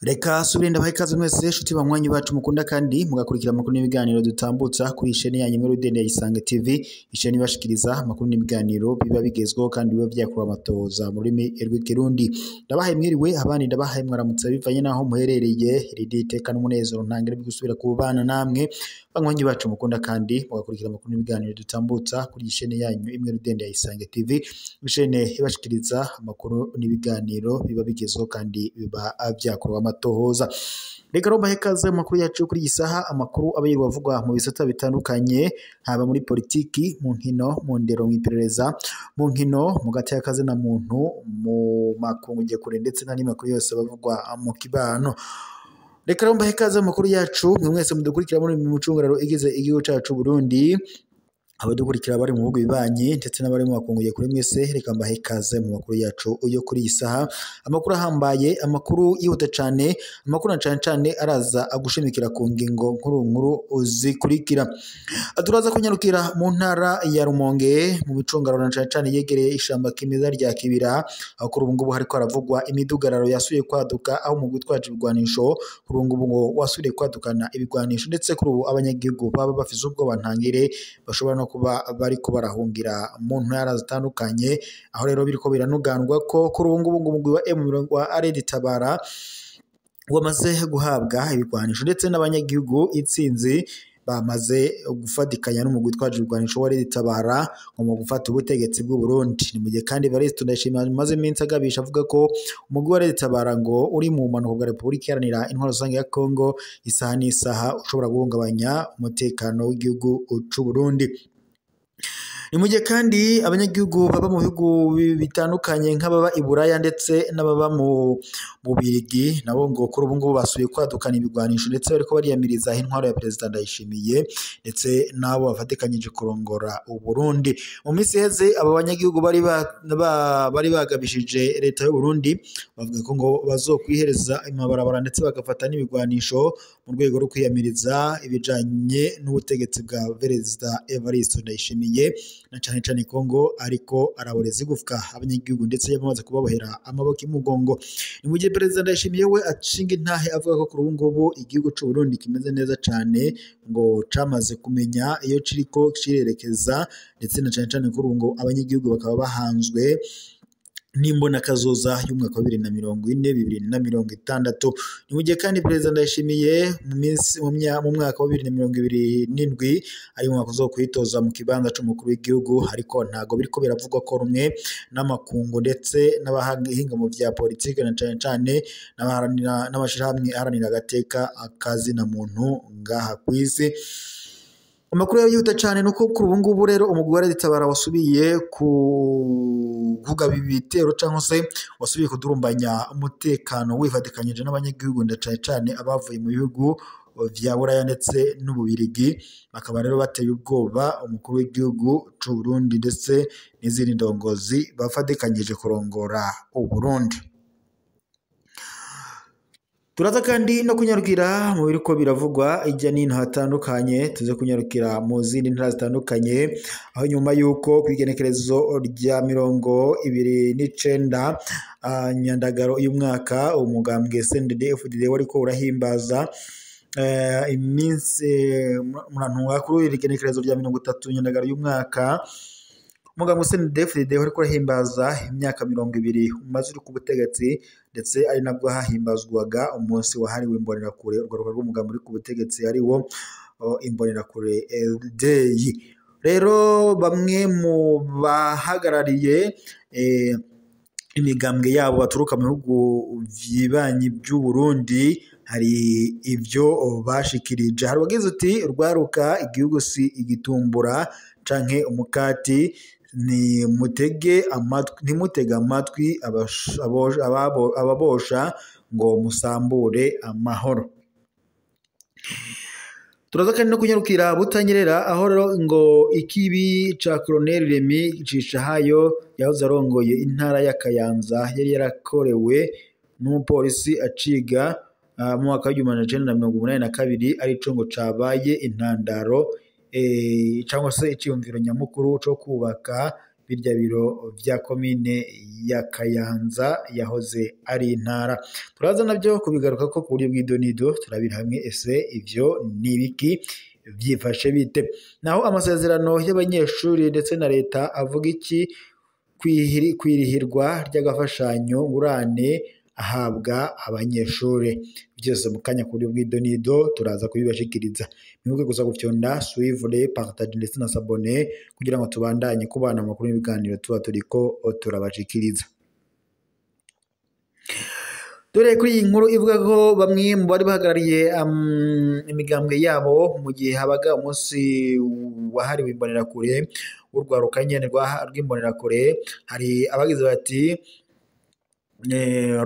Reka subire ndabaha ikaze mwese shuti banywanyi bacu mukunda kandi mugakurikira amakuru n'ibiganiro dutambutsa kuri isheni yanyu muri Rudende ya Isange TV, isheni ibashikiriza amakuru n'ibiganiro biba bigezweho kandi biba vyakura amatohoza mu rurimi rw'ikirundi. Ndabahaye mwiriwe abandi ndabahaye mwaramutse bivanye naho muherereye, iri iteka n'umunezero ntangere byo gusubira kubana namwe banywanyi bacu mukunda kandi mugakurikira amakuru n'ibiganiro dutambutsa kuri isheni yanyu imwe Rudende ya Isange TV, isheni ibashikiriza amakuru n'ibiganiro biba bigezweho kandi biba vyakura amatohoza. Reka rero mbahe ikaze mu makuru yacu kuri iyi saha, amakuru aba yirirwa avugwa mu bisata bitandukanye, haba muri politiki, mu nkino, mu ndero, mw'iperereza, mu nkino, mu gateka kazina muntu, mu makungu kure ndetse n'andi makuru yose aba avugwa mu kibano. Reka rero mbahe ikaze mu makuru yacu, mwe mwese mudukurikira muri mu micungararo igize igihugu cacu Burundi, abadukurikira bari mu bihugu bibanyi ndetse n'abari mu makungu kure mwese, reka mbahe ikaze mu makuru yacu yo kuri iyi saha. Amakuru ahambaye, amakuru yihuta cane, amakuru na cane cane araza agushimikira ku ngingo nkuru nkuru zikurikira. Turaza kunyarukira mu ntara ya Rumonge mu micungararo na cane cane yegereye ishamba kimeza rya Kibira, aho kuri ubu ngubu hariko haravugwa imidugararo yasubiye kwaduka, aho umugwi utwaje ibigwanisho kuri ubu ngubu ngo wasubiye kwadukana ibigwanisho, ndetse kuri ubu abanyagihugu baba bafise ubwoba ntangere bashobora no kuba bariko barahungira mu ntara zitandukanye, aho rero biriko biranugandwa ko kuri ubu ngubu ngo umugwi wa M wa Red Tabara wamaze guhabwa ibigwanisho ndetse n'abanyagihugu itsinzi bamaze gufatikanya n'umugwi utwaje ibigwanisho wa Red Tabara ngo mu gufata ubutegetsi bw'u Burundi. Ni mu gihe kandi Evariste Ndayishimiye amaze iminsi agabisha avuga ko umugwi wa Red Tabara ngo uri mu bumanuko bwa Repubulika Iharanira Intwaro Rusange ya Kongo, isaha n'isaha ushobora guhungabanya umutekano w'igihugu c'u Burundi. Ni mu gihe kandi abanyagihugu baba mu bihugu bitandukanye nk'ababa i Buraya ndetse n'ababa mu Bubirigi nabo ngo kuri ubu ngubu basubiye kwadukana ibigwanisho ndetse bariko bariyamiriza intwaro ya Perezida Ndayishimiye ndetse n'abo bafatikanyije kurongora Uburundi. Mu minsi iheze abo banyagihugu bari bagabishije leta y'u Burundi bavuga ko ngo bazokwihereza amabarabara ndetse bagafata n'ibigwanisho mu rwego rwo kwiyamiriza ibijanye n'ubutegetsi bwa Perezida Evariste Ndayishimiye, na cane cane Kongo ariko araboreza igufwa abanyagihugu ndetse yamaze kubabohera amaboko imugongo. Ni mu gihe Perezida Ndayishimiye we acinga intahe avuga ko kuri ubu ngubu igihugu c'u Burundi kimeze neza cane, ngo camaze kumenya iyo kiriko cirerekeza, ndetse na cane cane kuri ubu ngo abanyagihugu bakaba bahanzwe n'imbonakazoza y'umwaka wa 2040 2060. Ni mu gihe kandi Perezida Ndayishimiye mu minsi mu mwaka wa 2027 ari mu mwaka uzokwitoza mu kibanza c'umukuru w'igihugu, ariko ntago biriko biravugwa ko rumwe n'amakungu ndetse n'abahinga mu vya politike na cane cane n'abaharanira n'amashirahamwe aharanira agateka akazina muntu ngaha kw'isi. Amakuru yihuta cane nuko kuri ubu ngubu rero umugwi wa Red Tabara wasubiye kugaba ibitero canke se wasubiye kudurumbanya umutekano wifatikanyije n'abanyagihugu na cane cane abavuye mu bihugu vya Buraya ndetse n'Ububirigi, bakaba rero bateye ubwoba umukuru w'igihugu c'u Burundi ndetse n'izindi ndongozi bafatikanyije kurongora Uburundi. Turaza kandi no kunyarukira mu biriko biravugwa ijya n'ino hatandukanye, tuze kunyarukira mu zindi ntara zitandukanye, aho nyuma yuko kw'igenekerezo rya 29 Nyandagaro y'umwaka umugambwe CNDD-FDD wariko urahimbaza iminsi murantunga kuri iri genekerezo rya 30 Nyandagaro y'umwaka, umugambwe CNDD-FDD wariko urahimbaza imyaka 20 umaze uri ku butegetsi, ndetse ari nabwo hahimbazwaga umunsi wahariwe imbonerakure, urwaruka rw'umugambi uri ku butegetsi ariwo Imbonerakure Day. Rero bamwe mu bahagarariye imigambwe yabo baturuka mu bihugu vyibanyi by'u Burundi hari ivyo bashikirije. Hari uwagize uti rwaruka igihugu si igitumbura canke umukati, ni mutege amatwi, ntimutege amatwi ababosha ngo musambure amahoro. Turaza kandi no kunyarukira Butanyerera, aho rero ngo ikibi ca Colonel Remy Cishahayo yahoze arongoye intara ya Kayanza yari yarakorewe n'umupolisi aciga mu mwaka w'igihumbi 1982 arico ngo cabaye intandaro cyangwa se iciyumviro nyamukuru co kubaka birya biro vya komine ya Kayanza yahoze ari intara. Turaza navyo kubigaruka ko ku buryo bw'idonido, turabira hamwe ese ivyo ni ibiki, vyifashe bite? Naho amasezerano y'abanyeshuri ndetse na leta avuga iki kwirihirwa ry'agafashanyo ngurane ahabwa abanyeshuri? Byose mu kanya ku buryo bw'idonido turaza kubibashikiriza. Mwibuke gusa gufyonda suivre, partage ndetse na s'abonner kugira ngo tubandanye kubana amakuru n'ibiganiro tuba turiko turabashikiriza. Dore kuri iyi nkuru ivuga ko bamwe mu bari bahagarariye imigambwe yabo mu gihe habaga umunsi wahariwe imbonerakure w'urwaruka nyene rw'imbonerakure, hari abagize bati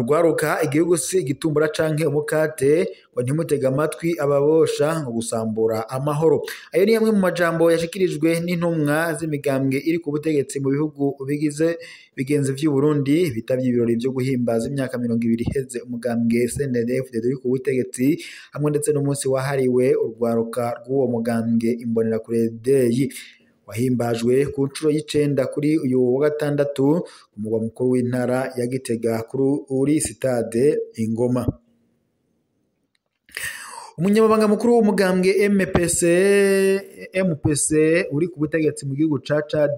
rwaruka igihugu si igitumbura canke umukate, ngo ntimutege amatwi ababosha ngo gusambura amahoro. Ayo ni amwe mu majambo yashikirijwe n'intumwa z'imigambwe iri ku butegetsi mu bihugu bigize bigenzi vy'u Burundi bitavye ibirori vyo guhimbaza imyaka 20 iheze umugambwe CNDD-FDD uri ku butegetsi, hamwe ndetse n'umunsi wahariwe urwaruka rw'uwo mugambwe Imbonerakure Day wahimbajwe ku nshuro y'icenda kuri uyu wa gatandatu ku mugwa mukuru w'intara ya Gitega kuri sitade Ingoma. Umunyamabanga mukuru w'umugambwe MPC uri ku butegetsi mu gihugu ca Chad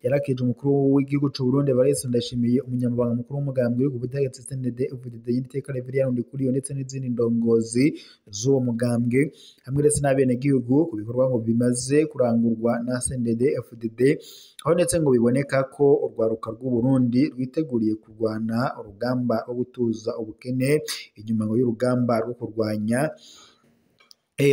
yarakije umukuru w'igihugu c'u Burundi Evariste Ndayishimiye, umunyamabanga mukuru w'umugambwe uri ku butegetsi CNDD-FDD Nyir'iteka Reverien Ndikuriyo ndetse n'izindi ndongozi z'uwo mugambwe hamwe ndetse n'abenegihugu ku bikorwa ngo bimaze kurangurwa na CNDD-FDD, aho ndetse ngo biboneka ko urwaruka rw'u Burundi rwiteguriye kurwana urugamba rwo gutuza ubukene inyuma ngo y'urugamba rwo kurwanya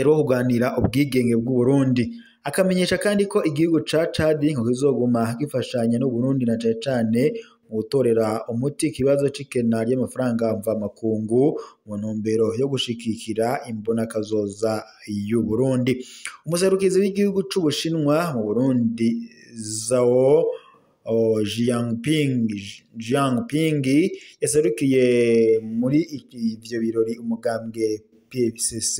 rwo kuganira ubwigenge bw'u Burundi. Akamenyesha kandi ko igihugu ca Chad ngo kizoguma gifashanya n'u Burundi na cane cane mu gutorera umuti ikibazo c'ikena ry'amafaranga mvamakungu mu ntumbero yo gushigikira imbonakazoza y'u Burundi. Umuserukizi w'igihugu c'Ubushinwa mu Burundi Zhao Jiangping yaserukiye muri ivyo birori umugambwe PCC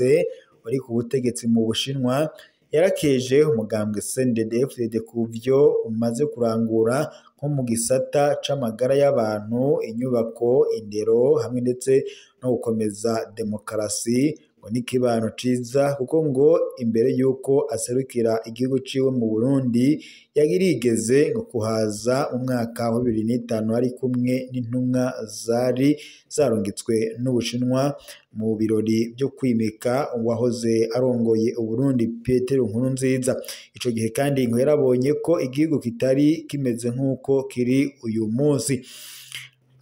uri ku butegetsi mu Bushinwa, yarakeje umugambwe CNDD-FDD ku vyo umaze kurangura nko mu gisata c'amagara y'abantu, inyubako, indero hamwe ndetse no gukomeza demokarasi, ngo n'ikibano ciza kuko ngo imbere y'uko aserukira igihugu ciwe mu Burundi yarigeze ngo kuhaza mu mwaka wa 2005 ari kumwe n'intumwa zari zarungitswe n'Ubushinwa mu birori vyo kwimika uwahoze arongoye Uburundi Petero Nkurunziza. Ico gihe kandi ngo yarabonye ko igihugu kitari kimeze nk'uko kiri uyu munsi.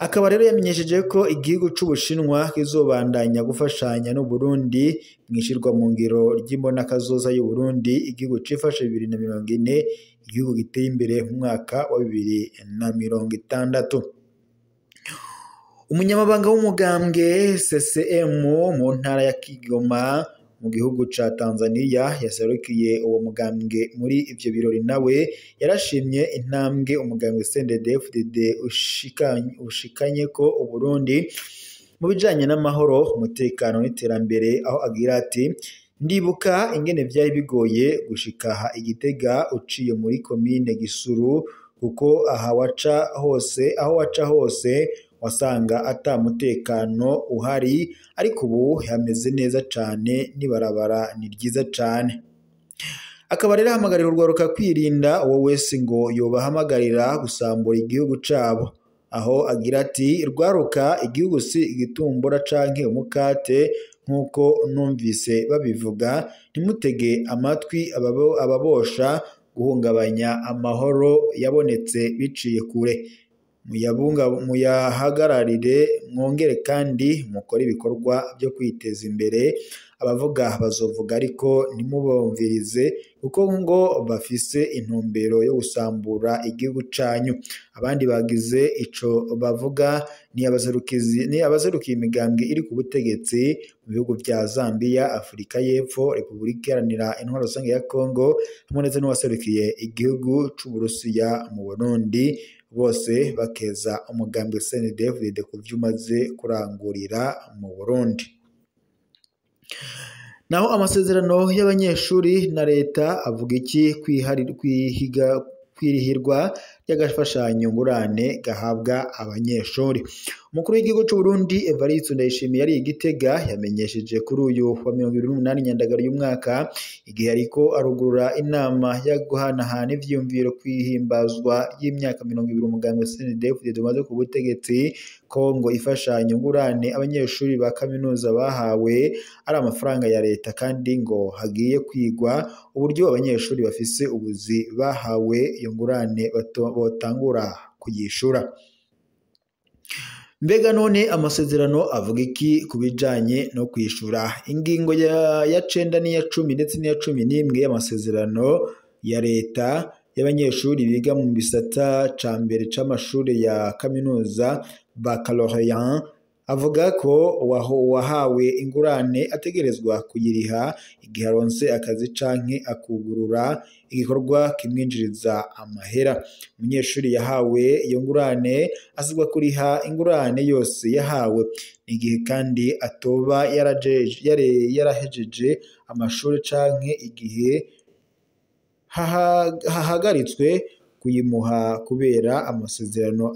Akaba rero yamenyesheje ko igihugu c'Ubushinwa kizobandanya gufashanya n'u Burundi mw'ishirwa mu ngiro ry'imbonakazoza y'u Burundi, igihugu cifashe 2040, igihugu giteye imbere mu mwaka wa 2060. Umunyamabanga w'umugambwe CCM mu ntara ya Kigoma mu gihugu ca Tanzania yaserukiye uwo mugambwe muri ivyo birori nawe yarashimye intambwe umugambwe CNDD-FDD ushikanye ko Uburundi mu bijanye n'amahoro, umutekano n'iterambere, aho agira ati ndibuka ingene vyari bigoye gushika aha Igitega uciye muri komine Gisuru, kuko aha waca hose aho waca hose wasanga ata mutekano uhari, ariko ubu hameze neza cane n'ibarabara ni ryiza cane. Akaba rero ahamagarira urwaruka kwirinda uwo wese ngo yobahamagarira gusambura igihugu cabo, aho agira ati rwaruka igihugu si igitumbura canke umukate nk'uko numvise babivuga, ntimutege amatwi ababosha guhungabanya amahoro yabonetse biciye kure, muyahagararire mwongere kandi mukore ibikorwa byo kwiteza imbere. Abavuga bazovuga ariko ntimubumvirize kuko ngo bafise intumbero yo gusambura igihugu canyu. Abandi bagize ico bavuga ni abaserukiye imigambwe iri ku butegetsi mu bihugu vya Zambia, Afurika y'Epfo, Repubulika Iharanira Intwaro Rusange ya Kongo, hamwe ndetse n'uwaserukiye igihugu c'Uburusiya mu Burundi. Bose bakeza umugambwe CNDD-FDD ku vyo umaze kurangurira mu Burundi. Naho amasezerano y'abanyeshuri na leta avuga iki kwirihirwa ry'agafashanyo ngurane gahabwa abanyeshuri? Umukuru w'igihugu c'u Burundi Evariste Ndayishimiye yari i Gitega yamenyesheje kuri uyu wa 28 Nyandagaro y'umwaka, igihe ariko arugurura inama yo guhanahana ivyiyumviro kw'ihimbazwa ry'imyaka 20 umugambwe CNDD-FDD umaze ku butegetsi, ko ngo ifashanyo ngurane abanyeshuri ba kaminuza bahawe ari amafaranga ya leta, kandi ngo hagiye kwigwa uburyo abanyeshuri bafise ubuzi bahawe iyo ngurane botangura kuyishura. Mbega none amasezerano avuga iki ku bijanye no kwishura? Ingingo ya 9 n'iya 10 ndetse n'iya 11 y'amasezerano ya leta y'abanyeshuri biga mu bisata ca mbere c'amashuri ya kaminuza baccalauréat avuga ko uwahawe ingurane ategerezwa kuyiriha igihe aronse akazi canke akugurura igikorwa kimwinjiriza amahera. Umunyeshuri yahawe iyo ngurane asabwa kuriha ingurane yose yahawe, igihe kandi atoba yarahejeje amashuri canke igihe hahagaritswe kuyimuha kubera amasezerano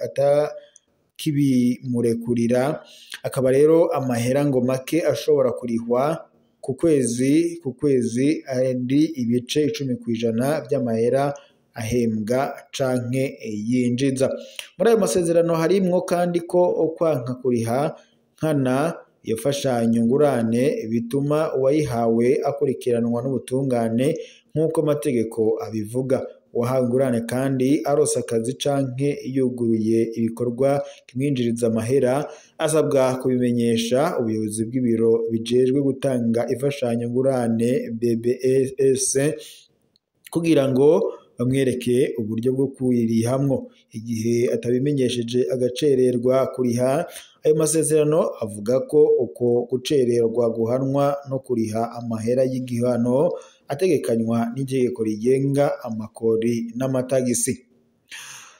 atakibimurekurira. Akaba rero amahera ngo make ashobora kurihwa ku kwezi ari ibice 10% by'amahera ahembwa canke yinjiza. Muri ayo masezerano harimwo kandi ko kwanka kuriha nkana iyo fashanyo ngurane bituma uwayihawe akurikiranwa n'ubutungane nk'uko amategeko abivuga. Uwahawe ingurane kandi aronse akazi canke yuguruye ibikorwa kimwinjiriza amahera asabwa kubimenyesha ubuyobozi bw'ibiro bijejwe gutanga imfashanyo ngurane BBS kugira ngo bamwereke uburyo bwo kuyirihamwo. Igihe atabimenyesheje agacererwa kuriha, ayo masezerano avuga ko uko gucererwa guhanwa no kuriha amahera y'igihano ategekanywa n'itegeko rigenga amakori n'amatagisi.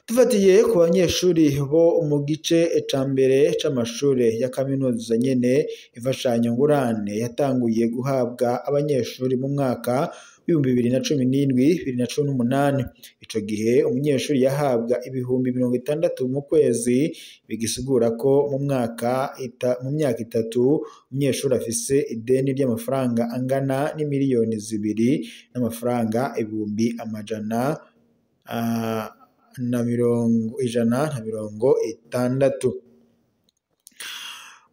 Dufatiye ku banyeshuri bo mu gice ca mbere c'amashure ya kaminuza nyene, imfashanyo ngurane yatanguye guhabwa abanyeshuri mu mwaka w'2017 2018. Ico gihe umunyeshuri yahabwa 60,000 mu kwezi, bigisigura ko mu myaka itatu umunyeshuri afise ideni ry'amafaranga angana n'imiliyoni 2 n'amafaranga 160,000.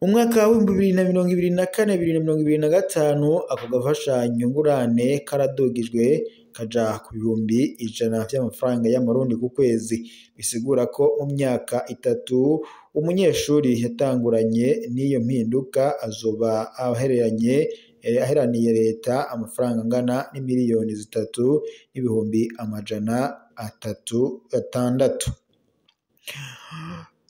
Mu mwaka w'2024 2025 ako gafashanyo ngurane karadugijwe kaja ku 100,000 vy'amafaranga y'amarundi ku kwezi, bisigura ko mu myaka itatu umunyeshuri yatanguranye n'iyo mpinduka azoba aheraniye leta amafaranga angana n'imiliyoni 3 n'ibihumbi 306.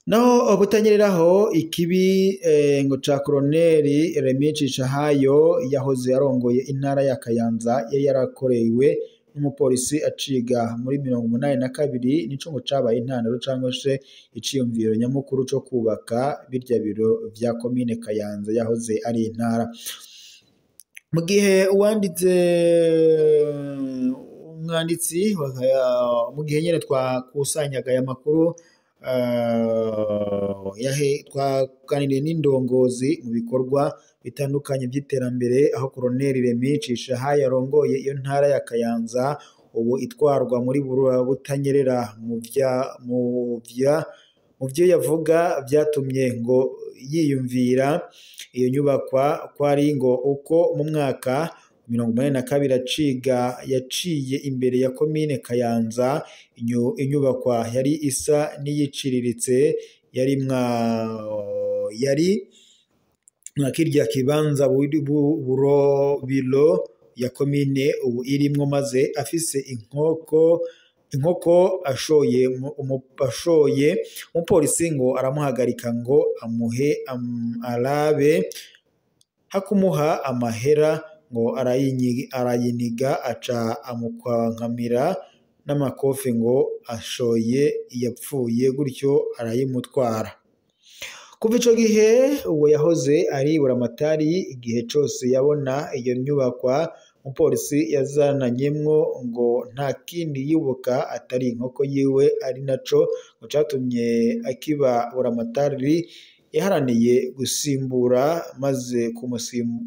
Naho butanyereraho ikibi ngo ca Koloneli Remy Cishahayo yahoze arongoye intara ya Kayanza yari yarakorewe n'umupolisi aciga muri 82, nico ngo cabaye intandaro cangwa se iciyumviro nyamukuru co kubaka birya biro vya komine Kayanza yahoze ari intara. Mu gihe uwanditse umwanditsi mu gihe nyene twakusanyaga aya makuru, twaganiriye n'indongozi mu bikorwa bitandukanye by'iterambere, aho Koloneli Remy Cishahayo arongoye iyo ntara ya Kayanza ubu itwarwa muri Butanyerera. Mu vyo yavuga vyatumye ngo yiyumvira iyo nyubakwa ko ari ngo uko mu mwaka 82 aciga yaciye imbere ya komine Kayanza, inyubakwa yari isa n'iyiciriritse, yari mwa kirya kibanza biro ya komine ubu irimwo, maze afise inkoko ashoye umupolisi ngo aramuhagarika ngo amuhe arabe, hakumuha amahera ngo arayiniga aca amukwankamira n'amakofe ngo ashoye yapfuye, gutyo arayimutwara. Kuva ico gihe uwo yahoze ari buramatari, igihe cose yabona iyo nyubakwa umupolisi yazananyemwo ngo nta kindi yibuka atari inkoko yiwe, ari naco ngo catumye akiba buramatari yaharaniye gusimbura maze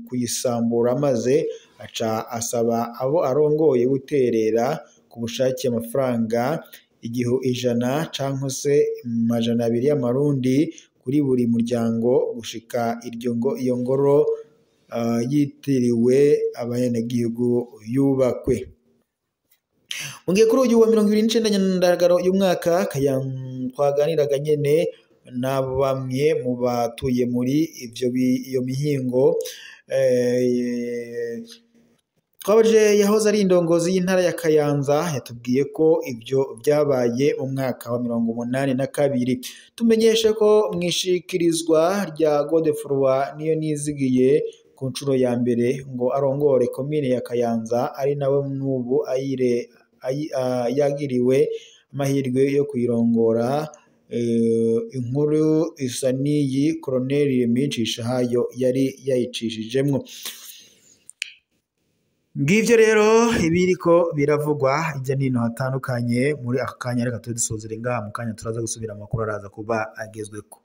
kuyisambura, maze aca asaba abo arongoye guterera ku bushake amafaranga 100 canke se 200 y'amarundi kuri buri muryango gushika iyo ngoro yitiriwe abanyagihugu yubakwe. Mu gihe kuri uyu wa 29 Nyandagaro y'umwaka twaganiraga nyene na bamwe mu batuye muri iyo mihingo, twabaje yahoze ari indongozi y'intara ya Kayanza, yatubwiye ko ivyo vyabaye mu mwaka wa 82. Tumenyeshe ko mwishikirizwa rya Godefroid niyo nizigiye ku nshuro ya mbere ngo arongore komine ya Kayanza, ari nawe n'ubu yagiriwe amahirwe yo kuyirongora. Inkuru isa n'iyi Colonel Remy Cishahayo yari yayicishijemwo. Ngivyo rero ibiriko biravugwa hirya nino hatandukanye muri aka kanya. Reka tube dusozere ngaha, mu kanya turaza gusubira, amakuru araza kuba agezweko.